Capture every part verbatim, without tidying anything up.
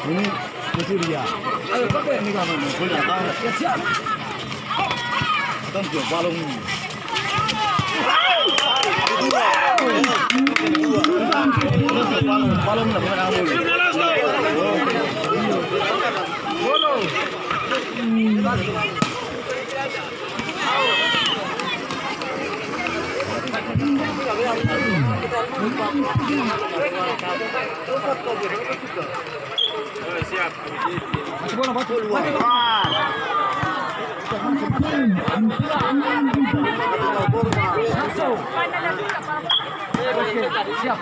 Ini musuh dia. Ini kawan, boleh datang. Ya, siap. Datang ke balong ini. Balong, balong, balong. Oke, siap.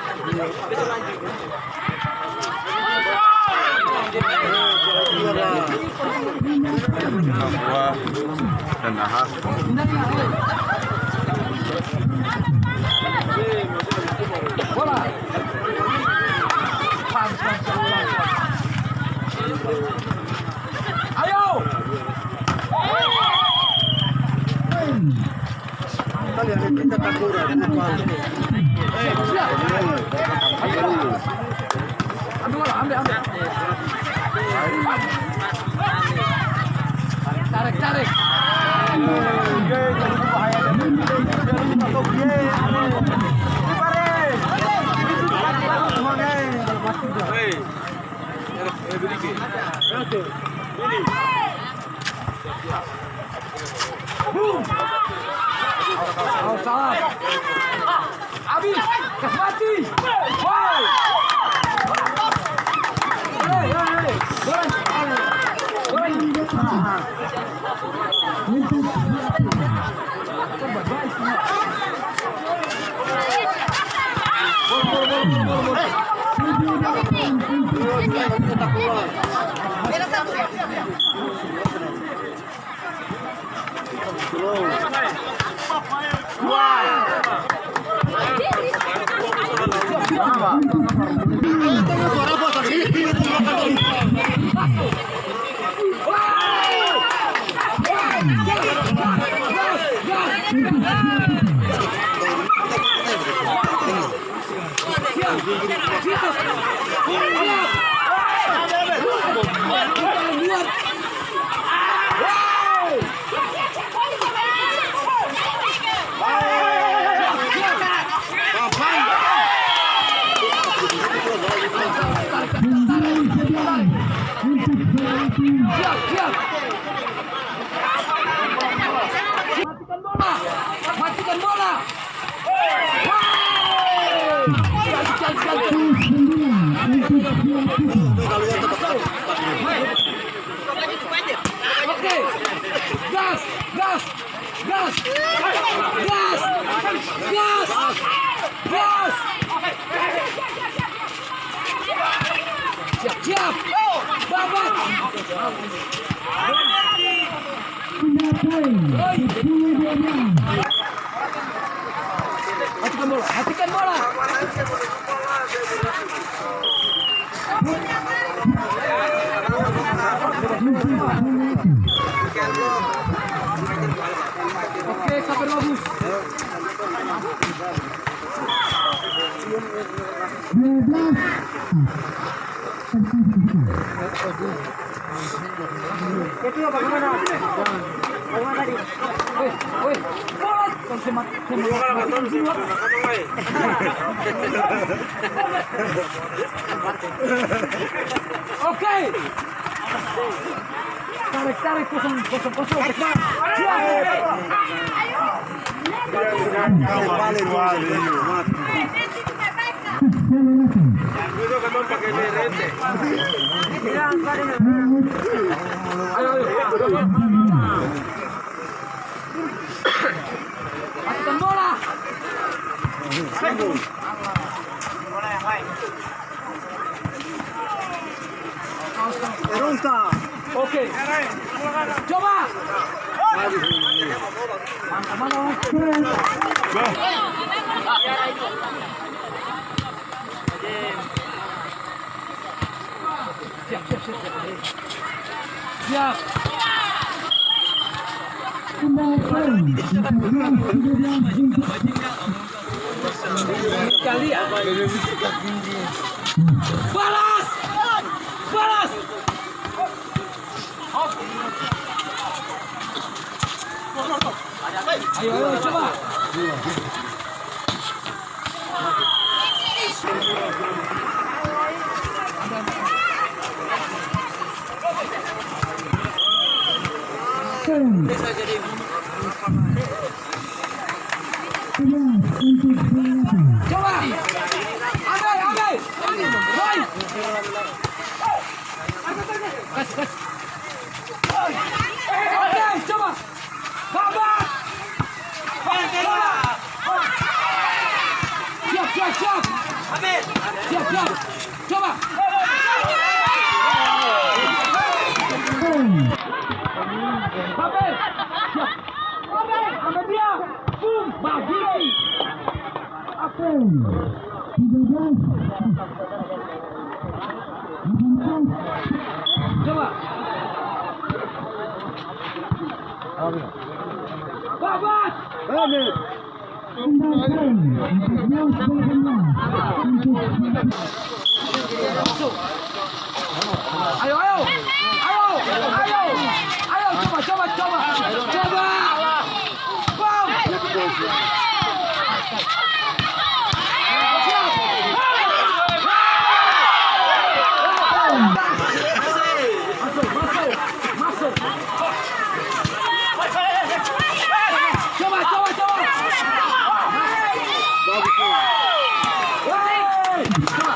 Dan aha. Ayo. Kali ada kita tak kurang. Siap. Ambil bola, ambil, ambil. Tarik, tarik. Hei. Awas, salah. Abis, kas mati. Woi. Hei, hei, hei. Goreng. Goreng. Siap, siap. Matikan bola. Matikan bola. Cantik, cantik, cantik. Oke. Gas, gas, gas. Gas. Gas. Gas. Siap, siap. Babak. Hatikan bola, hatikan bola. Oke, kabar bagus. Dua belas. Oke. Tarik, tarik, kosong, kosong, kosong. Siap. Matikan bola. Teruskan. Oke. Coba. Mantap, mantap. Siap, siap, siap, siap. Siap. Kembali. Balas! Balas! Ayo, ayo, coba. Coba. Ambil, ambil. Boy. Gas, gas. Oke, coba. Babak. Siap, siap, siap. Siap, siap. Coba. Babak. Siap. Ambil dia. Boom. Bagus. Oke. Tiga belas. Delapan belas. Coba. Babat. Babat. Tiga belas. Empat belas, delapan belas. Untuk Ayo, ayo, ayo, ayo, ayo, coba, coba, coba, coba, bang. Masuk, masuk, masuk. Coba, coba, coba. Hei, coba.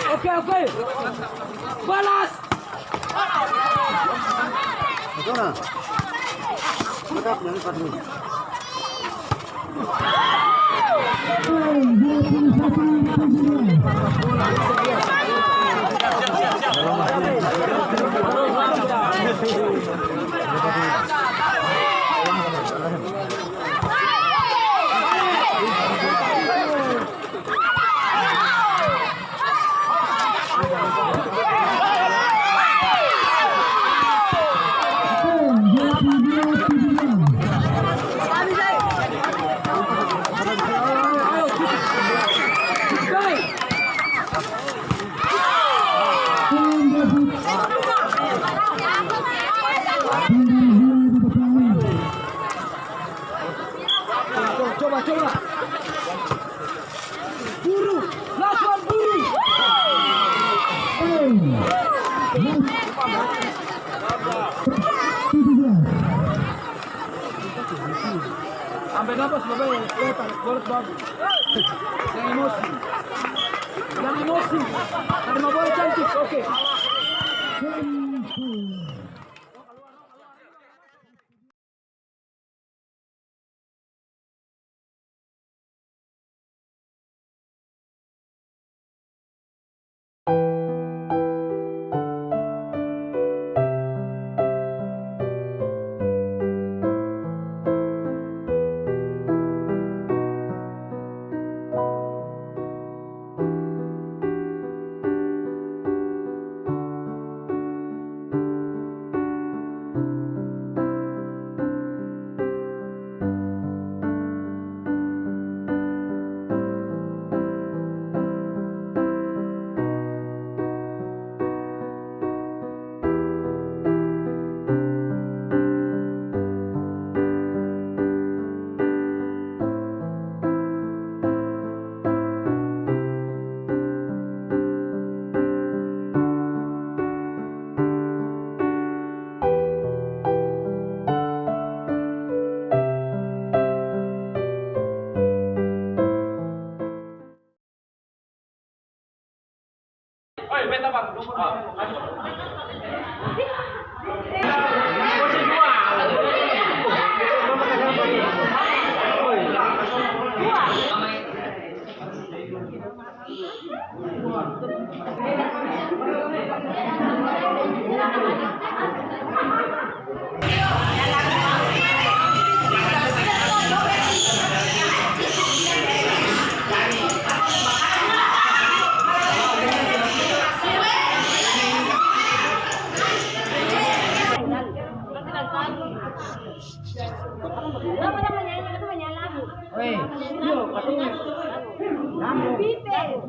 Oke, oke. Balas. Coba, coba. Buru, last one, buru. Ambe napas, bae, eh, tarik bola bagus. Jang emosi. Jang emosi. Tarima bola cantik, oke.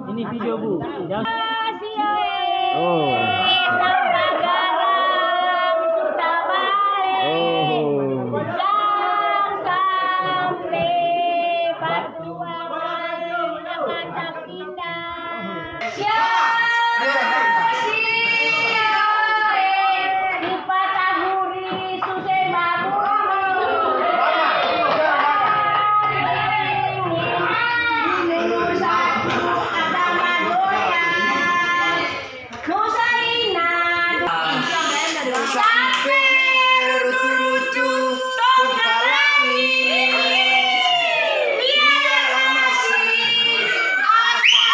Ini video, Bu. Jangan. Oh. Oh. Jang sampe batua, mata pindah. Siap, siap, eh, dipatahuri suse babu. Nusa Inadu. Sampe rucu-rucu tong ka langit. Biar masih ada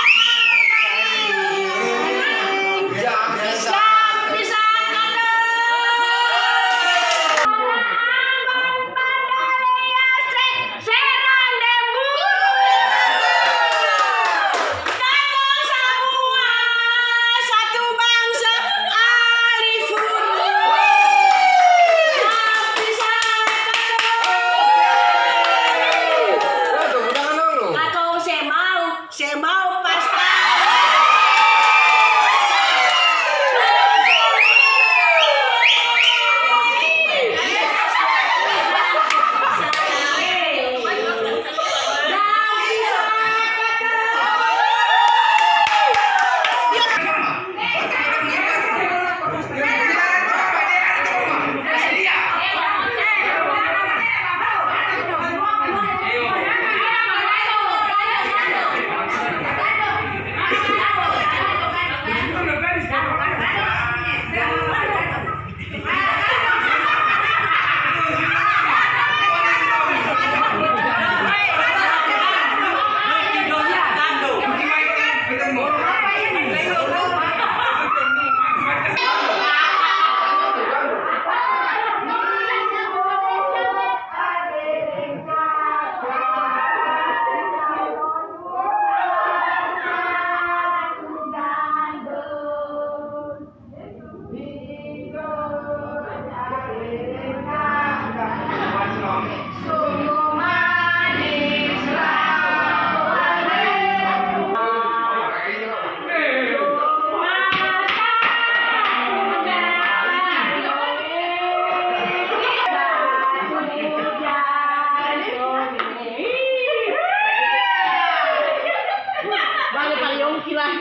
jam bisa kado. Serang deng bulu. Katong samua satu bangsa, alif huruf. Tapi satu. Katong se mau. Seng mau pasta. Bale pale yongki lai.